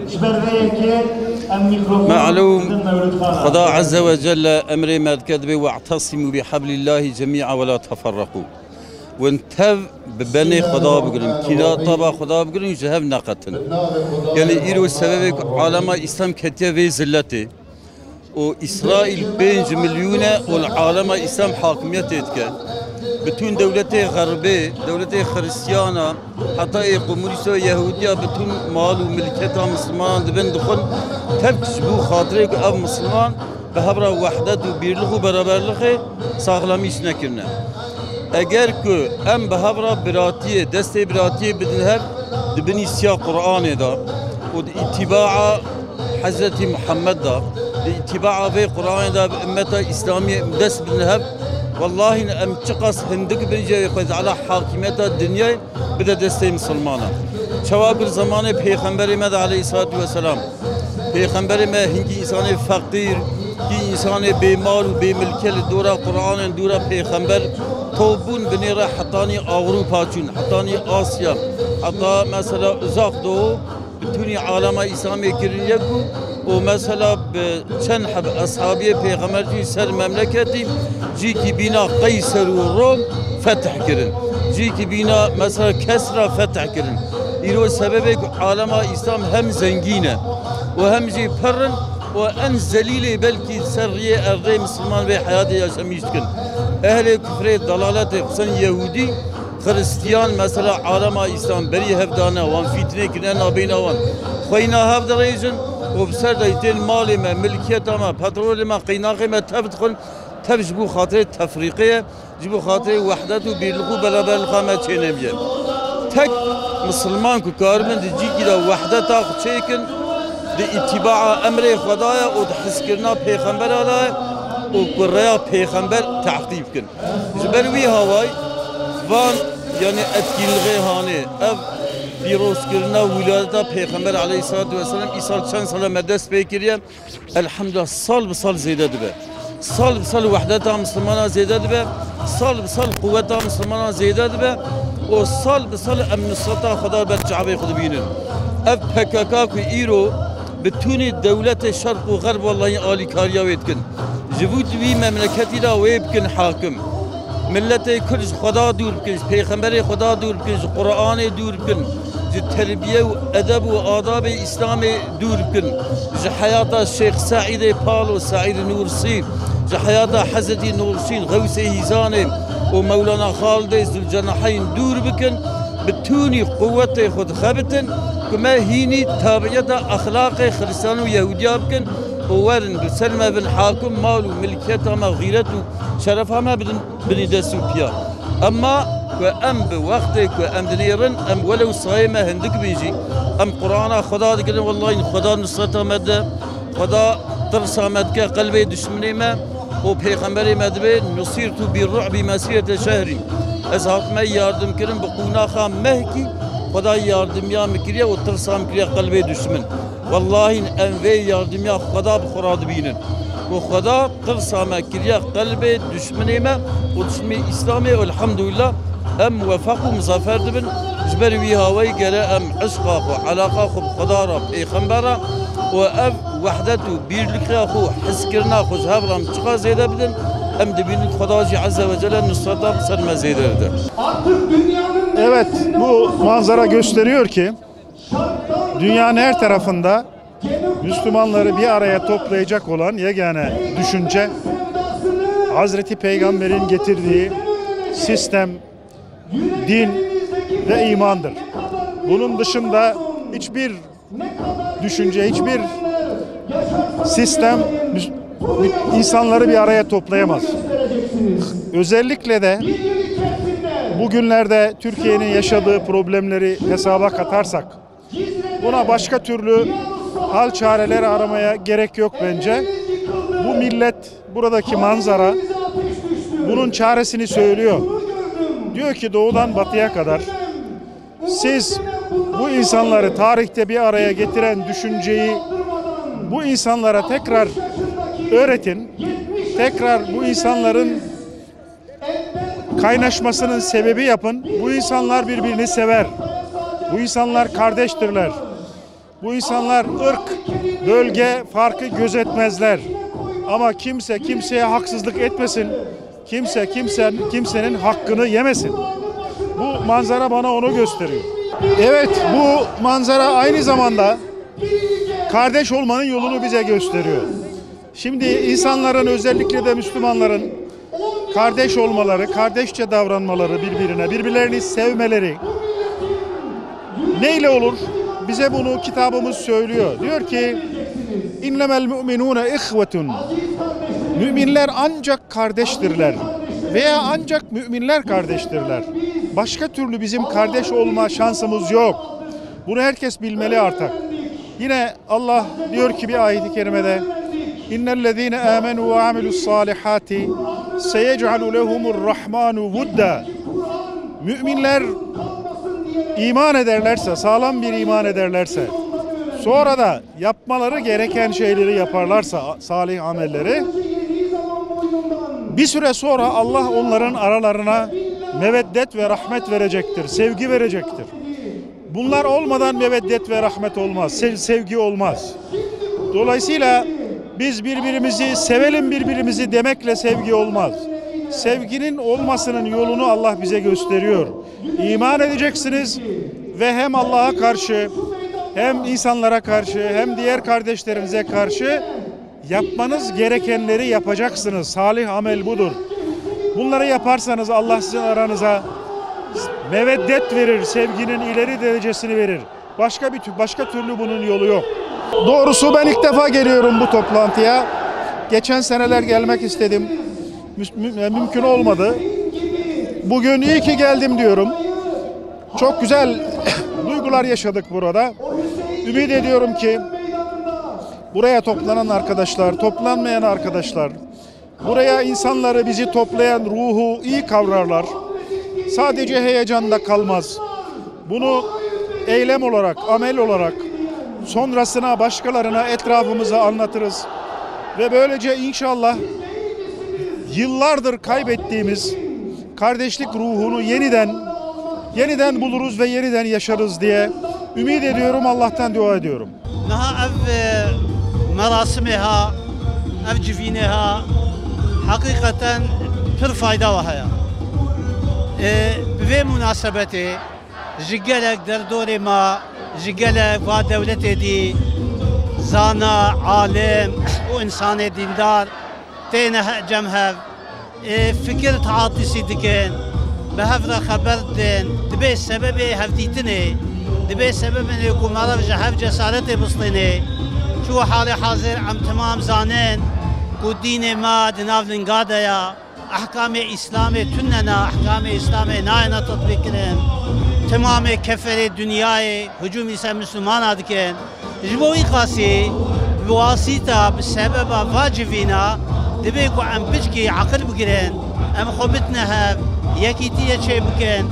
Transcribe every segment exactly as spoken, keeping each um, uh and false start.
Ji ber vê yekê em mîkrofon Melûm, didin Mewlûd Xana. Xweda Ezze ve Celle emrê me dike, dibê "We'tesimû bi heblîllahî cemî'a ve la teferreqû." Win tev bi benê Xweda bigirin, kîna taba Xweda bigirin, ji hev neqetin. Yanî îro sebebê ku alema Îslam ketiye vê zilletê û Îsraîl pênc milyûn e û li alema Îslam hakimiyetê dike. Bütün dewletê Xerbê, dewletê Xiristiyana, heta ê komunîst û Yehûdiya, bütün mal û milketa Mislimanan dibin dixwin, tevk ji bo xatirê ku ev Misliman bi hev re wehdet û bîrlix û beraberlixê saxlamîş nekirine. Eger ku em bi hev re biratiyê, destê biratiyê bidin hev, di binî siya Qur'anê de û di îtîbaa Hezretî Muhammed de, di îtîbaa vê Qur'anê de bi ummeta Îslamiyê em dest bidin hev, wellahî em çiqas hindik bin jî Xwedê Teala hakimiyeta dinyayê bide destê misilmanan. Çawa ku li zemanê Pêxemberê me de aleyhissalatu vesselam, Pêxemberê me hingî însanê feqîr, hingî însanê bêmal û bêmilke li dora Qur'anê, li dora Pêxember top bûn, binê re hetanî Ewropa çûn, hetanî Asya, heta mesela Uzak Doğu, bi tûnî alema Îslamê kirin yek bû û mesela bi çend heb eshabiyê Pêxember çûn ser memleketî, cîkî bîna Qeyser û Rom fetih kirin. Cîkî bîna mesela Kesra fetih kirin. Îro sebebê ku alema Îslam hem zengîn e û hem jî pir in û en zelîlê belkî ser riyê erdê Misliman vê heyatê yaşamîş dikin. Ehlê kufrê, dalaletê, xusûsen Yehûdî, Xiristiyan, mesela alema Îslam berî hev dane, wan fîtinê kirine nabeyna wan. Xweyna hev dirêjin û bi ser de tên malê me, milkiyeta me, petrolê me, qeynaxê me tev dixwin, tev ji bo xatirê tefrîqê ye, ji bo xatirê wehdet û bîrlix û beraberlixa me çênebûye. Tek misilman ku karibin di cîkî de wehdeta xwe çêkin, di îtîbaa emrê Xweda ye û di hizkirina Pêxembera de ye û ku rêya Pêxember teqîb bikin. Ji ber wî hawayî van, yanî etkînlixê hanê, ev pîrozkirina wîladeta Pêxember aleyhissalatu vesselam îsal çend sal e me dest pê kiriye. Elhamdulillah, sal bi sal zêde dibe. Sal bi sal wehdeta Mislimana zêde dibe. Sal bi sal quweta Mislimana zêde dibe. Û sal bi sal em nusreta Xweda ber çavê xwe dibînin. Ev P K K ku îro bi tûnî dewletê şerq û xerb wellahî alîkariya wê dikin. Ji bo di wî memleketî de wê bikin hakim. Miletê Kurd ji Xweda dûr bikin, ji Pêxemberê Xweda dûr bikin, ji Quranê dûr bikin, ji terbiye û edeb û adabê Îslamê dûr bikin, ji heyata Şêx Seîdê Palo, Seîd Nûrsî, ji heyata Hezretî Nûrsîn, Xewsê Hîzanê û Mewlana Xalidê Zûlcenaheyn dûr bikin, bi tûnî quwetê xwe dixebitin ku me hînî tabiyeta exlaqê Xiristiyan û Yehûdiya bikin û werin bi ser me bin hakim, mal û milkiyeta me, xîret û şerefa me bidin binî dest û piya. Emma ku em bi wextê ku em dinêrin, em welew sayê me hindik bin jî, em Qur'ana Xweda digirin, wellahî Xweda nusreta me dide, Xweda tirsa me dike qelbê dişminê me û Pêxemberê me dibê, "Nusîrtu bi ru'bi mesîrete şehrî." Ez hatime yardim kirin bi qûnaxa mehkî, Xweda yardimiya min kiriye û tirsa min kiriye qelbê dişmin. Wellahî em vê yardimiya Xweda bi xwe re dibînin. Ku Xweda tirsa me kiriye qelbê dişminê me û dişminê Îslamê û elhamdulillah em muwefeq û muzafer dibin. Ji ber wî hawayî gere em eşqa xwe, eleqa xwe bi Xweda re, Pêxember re û ev wehdet û bîrlikiya xwe û hizkirina xwe ji hev re em çiqas zêde bidin, em dibînin Xweda jî Ezze ve Celle nusreta bi ser me zêde dide. Evet, bu manzara gösteriyor ki dünyanın her tarafında Müslümanları bir araya toplayacak olan yegane düşünce Hazreti Peygamber'in getirdiği sistem, din ve imandır. Bunun dışında hiçbir düşünce, hiçbir sistem müs-, insanları bir araya toplayamaz. Özellikle de bugünlerde Türkiye'nin yaşadığı problemleri hesaba katarsak, buna başka türlü hal çareler aramaya gerek yok bence. Bu millet, buradaki manzara bunun çaresini söylüyor. Diyor ki doğudan batıya kadar siz bu insanları, tarihte bir araya getiren düşünceyi bu insanlara tekrar öğretin. Tekrar bu insanların kaynaşmasının sebebi yapın. Bu insanlar birbirini sever. Bu insanlar kardeştirler. Bu insanlar ırk, bölge farkı gözetmezler. Ama kimse kimseye haksızlık etmesin. Kimse kimsenin, kimsenin hakkını yemesin. Bu manzara bana onu gösteriyor. Evet, bu manzara aynı zamanda kardeş olmanın yolunu bize gösteriyor. Şimdi insanların, özellikle de Müslümanların kardeş olmaları, kardeşçe davranmaları birbirine, birbirlerini sevmeleri neyle olur? Bize bunu kitabımız söylüyor. Diyor ki, "İnnemel mu'minûne ihvetun." Müminler ancak kardeştirler veya ancak müminler kardeştirler. Başka türlü bizim kardeş olma şansımız yok. Bunu herkes bilmeli artık. Yine Allah diyor ki bir ayet-i kerimede, "İnnellezîne âmenû ve amilussâlihâti seyec'alu lehumur rahmanu vudda." Müminler iman ederlerse, sağlam bir iman ederlerse, sonra da yapmaları gereken şeyleri yaparlarsa, salih amelleri, bir süre sonra Allah onların aralarına meveddet ve rahmet verecektir, sevgi verecektir. Bunlar olmadan meveddet ve rahmet olmaz, sev-, sevgi olmaz. Dolayısıyla biz birbirimizi sevelim, birbirimizi demekle sevgi olmaz. Sevginin olmasının yolunu Allah bize gösteriyor. İman edeceksiniz ve hem Allah'a karşı, hem insanlara karşı, hem diğer kardeşlerinize karşı yapmanız gerekenleri yapacaksınız. Salih amel budur. Bunları yaparsanız Allah sizin aranıza meveddet verir, sevginin ileri derecesini verir. Başka bir tü-, başka türlü bunun yolu yok. Doğrusu ben ilk defa geliyorum bu toplantıya. Geçen seneler gelmek istedim. Mü-, mü-, mümkün olmadı. Bugün iyi ki geldim diyorum. Çok güzel duygular yaşadık burada. Ümit ediyorum ki buraya toplanan arkadaşlar, toplanmayan arkadaşlar, buraya insanları, bizi toplayan ruhu iyi kavrarlar. Sadece heyecanda kalmaz. Bunu eylem olarak, amel olarak sonrasına başkalarına, etrafımıza anlatırız. Ve böylece inşallah yıllardır kaybettiğimiz kardeşlik ruhunu yeniden, yeniden buluruz ve yeniden yaşarız diye ümit ediyorum, Allah'tan dua ediyorum. Niha ev, e, merasimê ha, ev civînê ha, heqîqeten pir fayda we heye. E, bi vê munasebetê ji gelek derdorê me, ji gelek va dewletê dî, zana, alim û însanê dîndar têne he-, cem hev. Ê fikir teatisî dikin, bi hev re xeber didin, dibê sebebê hevdîtinê, dibê sebebinê ku meriv ji hev cesaretê bistînê. Çi halê hazir em temam zanin ku dînê me di nav linga de ya, ehkamê Îslamê tune ne, ehkamê Îslamê nayêne tetbîk kirin. Temamê keferê dinyayê hicûmî ser Mislimana dikin. Ji bo wî qasî bi wasîta, bi sebeba va civîna divê ku em piçkî aqil bigirin, em xwe bidine hev, yekîtiyê çêbikin,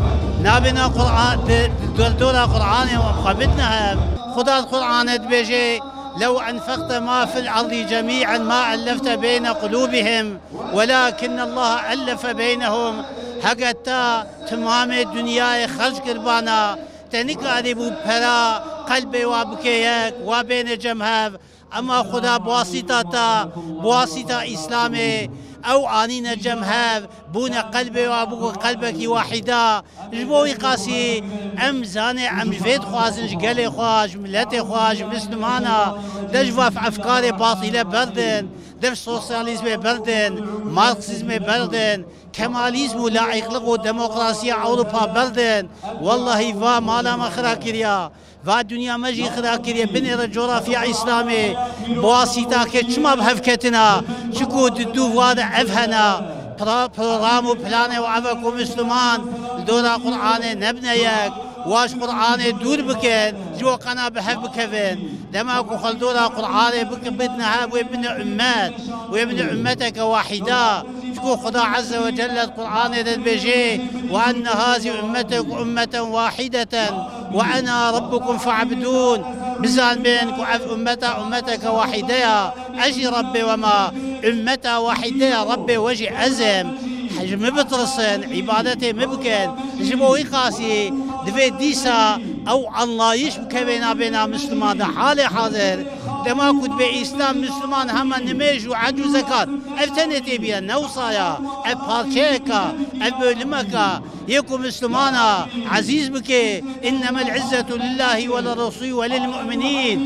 nabêna Qur'an, di, di dor-, dora Qur'anê em xwe bidine hev. Xuda di Qur'anê dibêje, "Lew enfekte ma fil ardi cemî'en ma ellefte beyne qulûbihim, welâkinnellahe ellefe beynehum." Heke te timamê dinyayê xerc kiribana, te nikarîbû pera qelbê wa bike yek, wa bêne cem hev. Ema Xuda bi wasîta te, bi wasîta Îslamê, ew anîne cem hev, bûne qelbê wa, bû qelbekî wahîda. Ji bo wî qasî em zanê, em ji vê dixwazin, ji gelê xwe, ji miletê xwe, ji Mislimana, de ji va efkarê batîle berdin, de ji sosyalîzmê berdin, marksîzmê berdin. Kemalîzm û laîqliq û demokrasiya Ewropa berdin. Wellahî va mala me xira kiriya. Va dinya me jî xira kiriye. Binêre coğrafya Îslamê bi wasîta ke çima bi hev ketina? Çiku di dû va de ev hene. Pra-, program û planê û ev e ku Misliman li dora Qur'anê nebine yek. Wa ji Qur'anê dûr bikin, ji bo qena bi hev bikevin. Dema ku xwe li dora Qur'anê bik-, bidine hev, wê bine ummet. Wê bine ummeteke wahîda. Çiku Xuda Azze ve Celle di Qur'anê de dibêje, "Ve enne hazi ummetukum ummeten wahideten ve ena rabbukum fa'budun." Bizanbin ku ev ummeta ummeteke wahîde ya, ez jî Rabbê we me, ummeta wahîde ya, Rabbê we jî ez im. Ji min bitirsin, îbadetê min bikin. Ji bo wî qasî divê dîsa ew anlayış bikeve navbêna Misliman de. Halê hazir, dema ku dibe Îslam, Misliman hema nimêj û ec û zekat. Ev tenê tê bîye, ne wisa ya. Ev parçeyeka, ev bölümeka yê ku Mislimana ezîz bike. Înnemel izzetu lillahî we li resûlî we lil mu'minîn.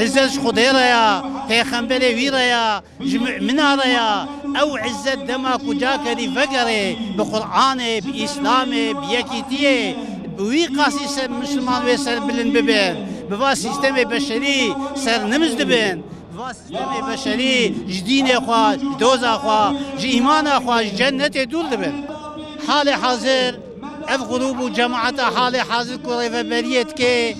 Îzzet ji Xwedê re ya, pêxemberê wî re ya. Ji mumina re ya. Ew izzet dema ku cakerî vegerê bi Qur'anê, bi Îslamê, bi yekîtiyê, bi wî qasî ser Misliman wê serbilind bibin, bi va sîstemê beşerî sernimiz dibin, bi va sîstemê beşerî ji dînê xwe, ji doza xwe, ji îmana xwe, ji cennetê dûr dibin. Halê hazir ev grûb û cemaeta halê hazir ku rêveberiyê dike,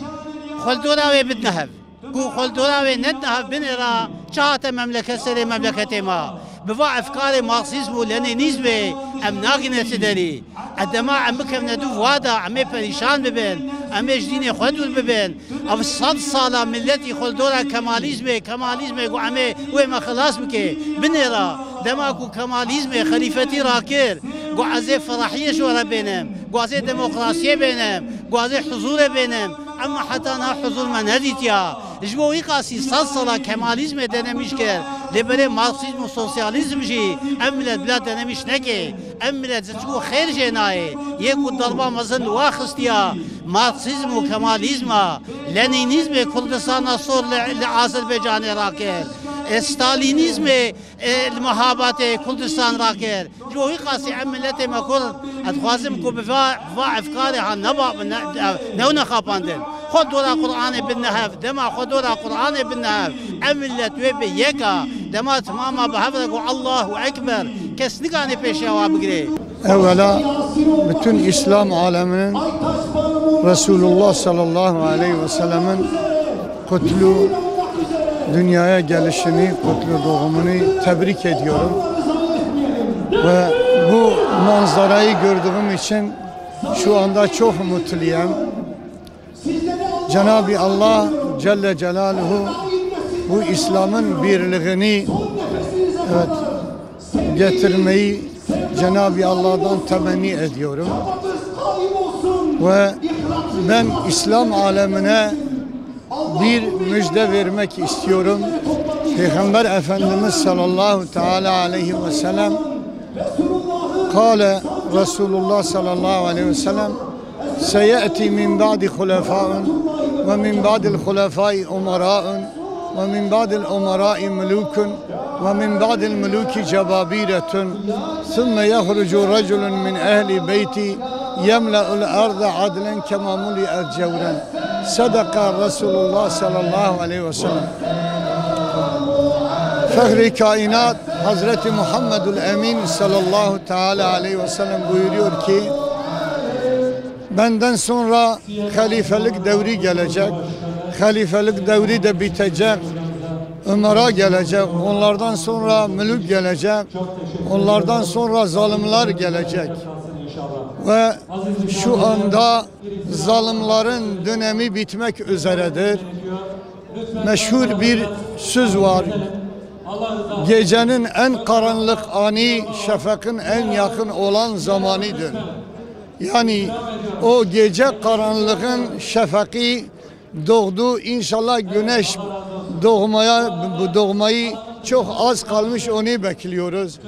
xwe li dora wê bidine hev. Ku xwe li dora wê nedine hev, binêra çi hate memleket serê memleketê me. Bi va efkarê Marksîzm û Lenînîzmê em nagine ti derî. E dema em bikevne du va de, em ê perîşan bibin, em ê ji dînê xwe dûr bibin. Ev sed sala milletî xwe li dora Kemalîzmê, Kemalîzmê got em ê wê me xilas bike. Binêra dema ku Kemalîzmê xelîfetî rakir, got ez ê ferahiyê ji we re bênim, got ez ê demokrasiyê bênim, got ez ê huzûrê bênim. Ema heta niha huzûr me nedîtiya. Ji bo wî qasî sed sala Kemalizmê denemîş kir. Lê berê Marksîzm û sosyalîzm jî ev milet bila denemîş neke. Ev milet ji çiku xêr jê nayê. Yê ku darba mezin li wa xistiya Marksîzm û Kemalizma, Lenînîzmê Kurdistana sor li, li Azerbaycanê rakir. E, Stalînîzmê e, li mehabatê Kurdistan rakir. Ji bo wî qasî em miletê me Kurd, ez dixwazim ku bi va, va efkarê ha neba, ne, ne, newne xapandin. Xwe dora Qur'anê bidine hev, dema xwe dora Qur'anê bidine hev. Em millet wê bi yeka, dema timama bi hev re ku Allahu Ekber, kes nikanê pêşiya wa bigirê. Evvela bütün İslam aleminin Resulullah sallallahu aleyhi ve sellem'in kutlu dünyaya gelişini, kutlu doğumunu tebrik ediyorum. Ve bu manzarayı gördüğüm için şu anda çok mutluyum. Cenab-ı Allah Celle Celaluhu bu İslam'ın birliğini, evet, getirmeyi Cenab-ı Allah'tan temenni ediyorum. Ve ben İslam alemine bir müjde vermek istiyorum. Peygamber Efendimiz sallallahu teala aleyhi ve sellem قال رسول الله صلى الله عليه وسلم سيأتي من بعد خلفاء ومن بعد الخلفاء أمراء ومن بعد الأمراء ملوك ومن بعد الملوك جبابرة ثم يخرج رجل من أهل بيتي يملأ الأرض عدلا كما ملئت جورا. صدق رسول الله صلى الله عليه وسلم. Fehri kainat Hazreti Muhammedül Emin sallallahu teala aleyhi ve sellem buyuruyor ki, benden sonra halifelik devri gelecek. Halifelik devri de bitecek. Umara gelecek. Onlardan sonra mülük gelecek. Onlardan sonra zalimler gelecek. Ve şu anda zalimlerin dönemi bitmek üzeredir. Meşhur bir söz var. Gecenin en karanlık anı şefekin en yakın olan zamanıdır. Yani o gece karanlığın şefeki doğdu. İnşallah güneş doğmaya, bu doğmayı çok az kalmış, onu bekliyoruz.